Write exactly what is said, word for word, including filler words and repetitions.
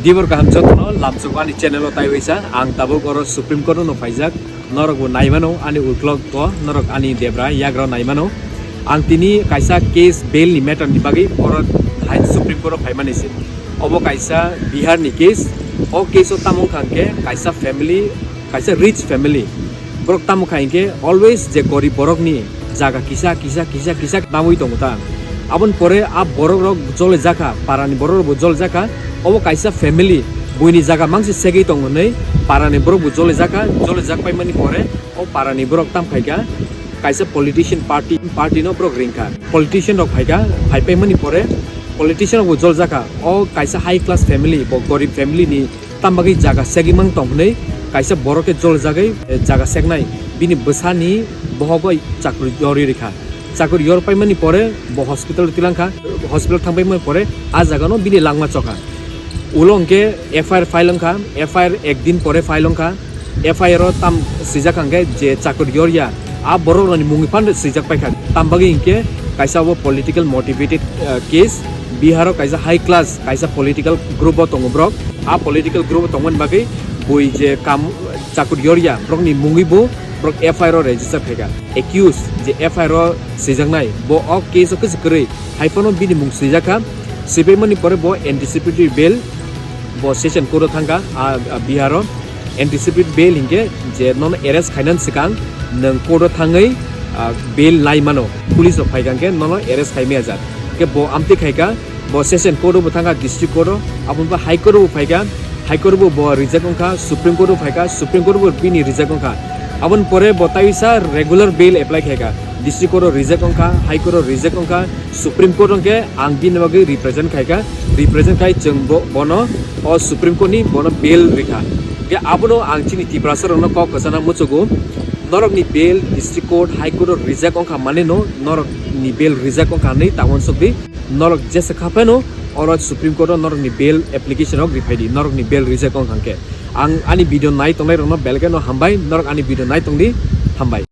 Tibor kaham jotono lamsok ani channel o taiwaisa, ang tabuk oro Supreme Court no phaijak, norok bo naimano ani uklok o, norok ani debra yagra naimano. Ang tini kaisa case bail ni matter ni bagwi oro hai Supreme Court o phaimani se. Obo kaisa Bihar ni case, o case o tamo wngkha hwnkhe kaisa family, kaisa rich family, borok tamo khai hwnkhe always je gorib borokni jaga kisa, kisa, kisa, kisa namwi tongo ta. Aboni pore a borok rok jole jakha, parani borok rok bo jole jakha. Obo kaisa family, buini jaga mangsi segwi tongo hinwi parani borok bo jole jakha, jole jak paimani pore o parani borok tam khaikha, kaisa politician party, party no borok ringkha. Politician rok phaikha, phai paimani pore politician rok bo jol jakha. O kaisa high class family, bo gorib family ni tam bagwi jaga segwi mang tong hinwi kaisa borok khe jol jagwi, eh, jaga seknai bini bwsani bohogwi chakri yorwi rikha. Chakri yor paimani pore bo hospital tilangkha, hospital thang paimani pore a jaga no bini langma chokha. Ulo hwnkhe F I R file wngkha, F I R ek din pore file wngkha. F I R o tam swijak hwnkhe je chakri yorya, a borok rokni mungwi phan swijak paikha. Tam bagwi hinkhe kaisa obo political motivated, uh, case. Bihar o kaisa high class kaisa political group o tongo borok. A political group o tongmani bagwi bui je kam chakri yorya borokni mungwi bo borok F I R o register khaikha. Accused je F I R o swijaknai bo o case o kwchwk kwrwi hai phano bini mung swijakha. Swibaimani pore bo anticipatory bail bo session court o thangkha, a, a, Bihar o. Anticipate bail hinkhe je nono arrest khainani swkang nwng court o thangwi, a, bail lai mano, police rok phaikha hinkhe nono arrest khai maya jak. Hinkhe bo amtwi khaikha, bo session court o bo thangkha, district court o, aboni bo high court o bo phaikha, high court o bo, bo reject wngkha, Supreme Court o phaikha, Supreme Court o bo bini reject wngkha. Aboni pore bo taiwisa regular bail apply khaikha, district court o reject wngkha, high court o reject wngkha, Supreme Court hwnkhe ang bini bagwi represent khaikha, represent khai chwng bo, bono o Supreme Court ni bono bail rikha. Hwnkhe abono ang chini Tiprasa rokno kok kwchana muchugo, norokni bail district court, high court o reject wngkha maneno, norokni bail reject wngkha hinwi ta uansukdi, norok jesa kha phano oro Supreme Court o norokni bail application rok riphai di, norokni bail reject wngkha hwnkhe. Ang ani video nai tongnai rokno belkeno hambai, norok ani video nai tongdi, hambai.